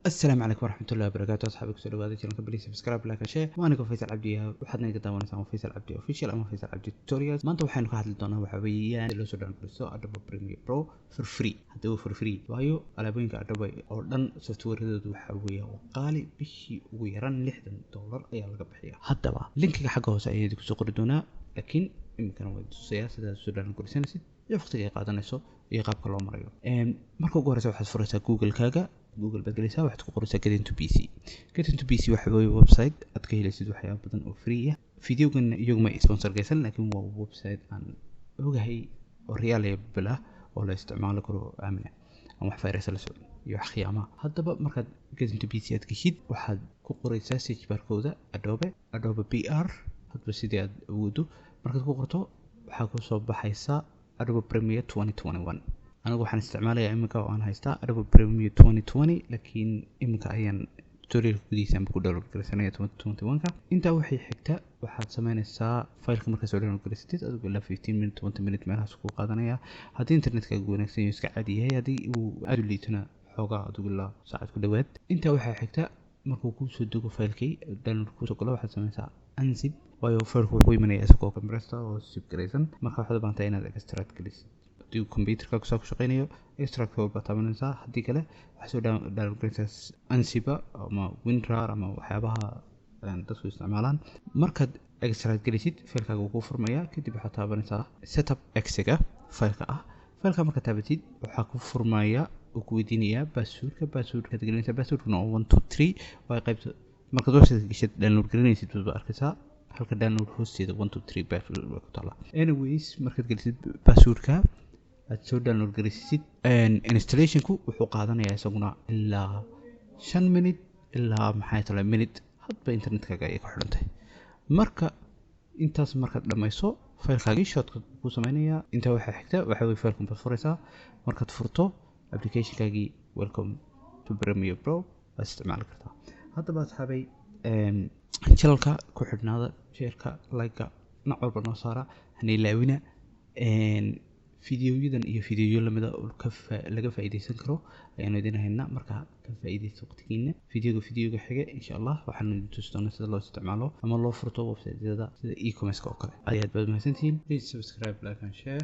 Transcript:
Asalaamu calaykum waraxmatullahi wabarakaatu. Asxaabi, kusoo dhawaada channelka. Please subscribe, like, share. Waa aniga Faysal Cabdi, waxaadna iga daawanaysaa waa Faysal Cabdi Official ama Faysal Cabdi Tutorials. Maanta waxaynu ka hadli doonaa waxa weeyaan loo soo downloadso Adobe Premiere Pro for free. Haddaba for free, waayo alaabooyinka Adobe oo dhan softwareadoodu waxa weeye oo qaali, bishii ugu yaraan $60 ayaa laga bixiya. Haddaba linkiga xagga hoose ayaan idinku soo qori doonaa, laakiin iminkana waa tusayaa sidaad soo download garaysanaysid iyo waqtiga ay qaadanayso iyo qaabka loo marayo. Marka ugu horeysa waxaad furaysaa Google-kaaga. Google baad gelaysaa, waxaad ku qoraysaa Get Into PC. Get Into PC waxa weeye website aad ka helaysid waxyaaba badan oo free ah. Videogan iyaguma sponsor gaysan, laakiin waa website aan ogahay oo reliable ah oo la isticmaali karo oo aamin ah, aan wax virus la socon iyo wax khiyaama. Haddaba markaad Get Into PC aad geshid, waxaad ku qoraysaa search barkooda Adobe PR, hadba sidii aad awoodo. Markaad ku qorto, waxaa kusoo baxaysa Adobe Premiere 2021. Anigu waxaan isticmaalayaa iminka oo aan haystaa Adobe Premiere 2020, laakiin iminka ayaan tutorialka gudihiisa anba ku download garaysanaya 2021ka. Intaa waxay xigta, waxaad sameynaysaa fileka markaad soo download garaysatid, adigu ilaa 15 minute, 20 minute meelahaas ku qaadanaya haddii internetkaagu wanaagsan yahay, iska caadi yahay. Haddii uu aad u liitona, xoogaa adigu ilaa saacad ku dhowaad. Intaa waxaa xigta, markuu kuu soo dego filekii, download kuusoo galo, waxaad sameynaysaa unzip, waayo fileku wuxuu imanaya isagoo compressed oo zip garaysan. Marka waxaad u baahantahay inaad extract gelisid. Haddii computerka saa ku shaqeynayo, extract baad taabanaysaa. Haddii kale, waxaad soo download garaysaa unzip ama WinRAR ama waxyaabaha dadku isticmaalaan. Markaad extract gelisid, filekaaga wuu kuu furmayaa. Kadib waxaad taabanaysaa setup exe-ga fileka ah. Fileka markaad taabatid, waxaa ku furmaya uu ku weydiinayaa passwordka. Passwordkaad gelinaysaa, passwordkuna waa 123. Waa qaybta markaad website geshid download garinaysid baad arkaysaa, halka download hoosteeda 123 password baa ku taala. Anyways, markaad gelisid passwordka, aad soo download garaysid, installationku wuxuu qaadanayaa isaguna ilaa 5 minute ilaa maxay tale minute, hadba internetkaaga ayay ku xidhantay. Marka intaas markaad dhammayso, faylkaagii shortcut ku sameynayaa. Intaa waxaa xigta waxa weye faylkan baad furaysaa. Markaad furto applicationkaagii, welcome to Premiere Pro, waad isticmaali kartaa. Haddaba asxaabay, channelka ku xidhnaada, shareka, like-ga dhinac walba noo saara, hana ilaawina. Fideoyadan iyo fideoyo lamida oo laga faa'iidaysan karo ayaanu idin haynaa. Marka ka faa'iidaysta waqtigiina. Videoga xiga, insha Allah, waxaanu idin tusi doonaa sida loo isticmaalo ama loo furto website-yada sida e-commerce oo kale. Aad iyo aad baad mahadsantihiin. Please subscribe, like and share.